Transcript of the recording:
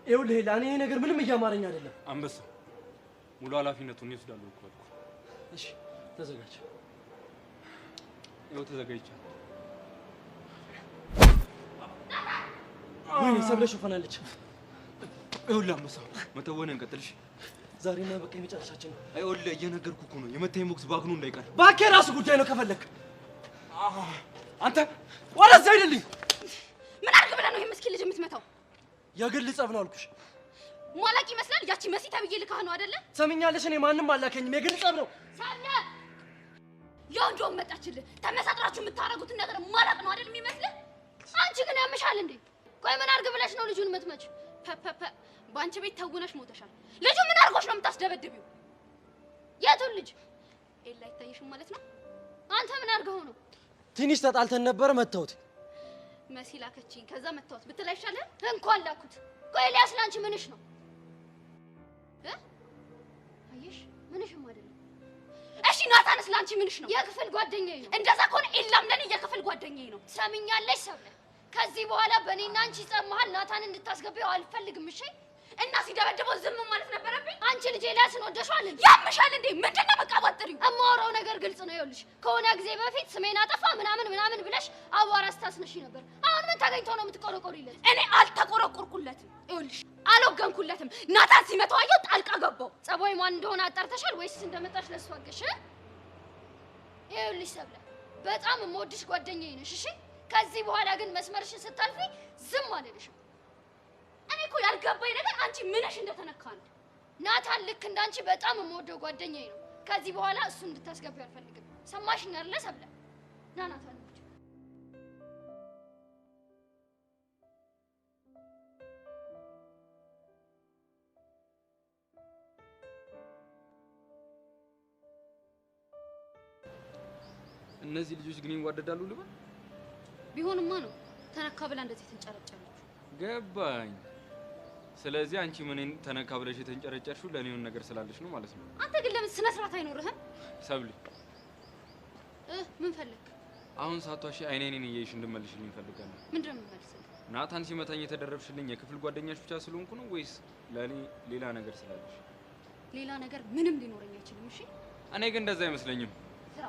ይኸውልህ ሄላ፣ እኔ ይሄ ነገር ምንም እያማረኝ አይደለም። አንበሳ ሙሉ ኃላፊነቱን እኔ እወስዳለሁ እኮ አልኩህ። እሺ ተዘጋጅ። ይኸው ተዘጋጅቻለሁ። ወይኔ ሰብለ ሾፈናለች። ይኸውልህ አንበሳ መተወንህን ቀጥል እሺ። ዛሬማ በቃ የመጨረሻችን ነው። ይኸውልህ እየነገርኩህ እኮ ነው፣ የመታኝ ቦክስ ባክኖ እንዳይቀር። እባክህ የራስህ ጉዳይ ነው ከፈለክ። አንተ ወደዛ ሂድልኝ። ምን አድርግ ብለህ ነው ይሄ ምስኪን ልጅ የምትመታው? የግል ጸብ ነው አልኩሽ። ሟላቅ ይመስላል። ያቺ መሲ ተብዬ ልካህ ነው አይደለ? ሰምኛለሽ? እኔ ማንም አላከኝም። የግል ጸብ ነው። ሰብለ ያው እንደውም መጣችልህ። ተመሳጥራችሁ የምታደርጉትን ነገር ማላቅ ነው አይደል የሚመስልህ? አንቺ ግን ያምሻል እንዴ? ቆይ ምን አድርግ ብለሽ ነው ልጁን የምትመጪው? ፐ ፐ በአንቺ ቤት ተውነሽ ሞተሻል። ልጁ ምን አድርጎሽ ነው የምታስደበድቢው? የቱን ልጅ? ኤላ አይታይሽም ማለት ነው? አንተ ምን አድርገው ነው? ትንሽ ተጣልተን ነበር መታሁት። መሲ ላከችኝ፣ ከዛ መታሁት ብትል አይሻልህም? እንኳን ላኩት። ቆይ ኤልያስ ለአንቺ ምንሽ ነው? እ? አየሽ ምንሽም አይደለም። እሺ ናታንስ ለአንቺ ምንሽ ነው? የክፍል ጓደኛዬ ነው። እንደዛ ከሆነ ኤላም ለኔ የክፍል ጓደኛዬ ነው። ትሰሚኛለሽ ሰብለ፣ ከዚህ በኋላ በእኔና አንቺ ጸብ መሀል ናታን እንድታስገቢው አልፈልግም። እሺ? እና ሲደበድበው ዝም ማለት ነበረብኝ? አንቺ ልጅ ኤልያስን ወደሽዋል እንዴ? ያምሻል እንዴ? ምንድን ነው መቃባጥሪው? እማወራው ነገር ግልጽ ነው። ይኸውልሽ ከሆነ ጊዜ በፊት ስሜን አጠፋ ምናምን ምናምን ብለሽ አቧራ ስታስነሺ ነበር። አሁን ምን ተገኝቶ ነው የምትቆረቆሪለት? እኔ አልተቆረቆርኩለትም። ይኸውልሽ አልወገንኩለትም። ናታን ሲመታው አየሁ፣ ጣልቃ ገባው። ጸባይ ማን እንደሆነ አጣርተሻል ወይስ እንደመጣሽ ለሱ አገሽ? ይኸውልሽ ሰብለ በጣም የምወድሽ ጓደኛዬ ነሽ። እሺ? ከዚህ በኋላ ግን መስመርሽን ስታልፊ ዝም አልልሽም። እኔ እኮ ያልገባኝ ነገር አንቺ ምንሽ እንደተነካ ነው። ናታን ልክ እንዳንቺ በጣም የምወደው ጓደኛዬ ነው። ከዚህ በኋላ እሱን እንድታስገቢው አልፈልግም። ሰማሽኝ አይደለ ሰብለ? ና ናታን እንሂድ። እነዚህ ልጆች ግን ይዋደዳሉ ልበል? ቢሆንማ ነው ተነካ ብላ እንደዚህ የተንጨረጨረችው። ገባኝ። ስለዚህ አንቺ ምንን ተነካ ብለሽ የተንጨረጨርሽው ለእኔ የሆነ ነገር ስላለሽ ነው ማለት ነው። አንተ ግን ለምን ስነ ስርዓት አይኖርህም? ሰብሊ ምን ፈለክ? አሁን ሳትዋሺ አይኔ አይኔን እያየሽ እንድመልሽልኝ እፈልጋለሁ። ምንድን ነው የምመልስልህ? ናታን ሲመታኝ የተደረብሽልኝ የክፍል ጓደኛሽ ብቻ ስለሆንኩ ነው ወይስ ለእኔ ሌላ ነገር ስላለሽ? ሌላ ነገር ምንም ሊኖረኝ አይችልም። እሺ እኔ ግን እንደዛ አይመስለኝም። ስራ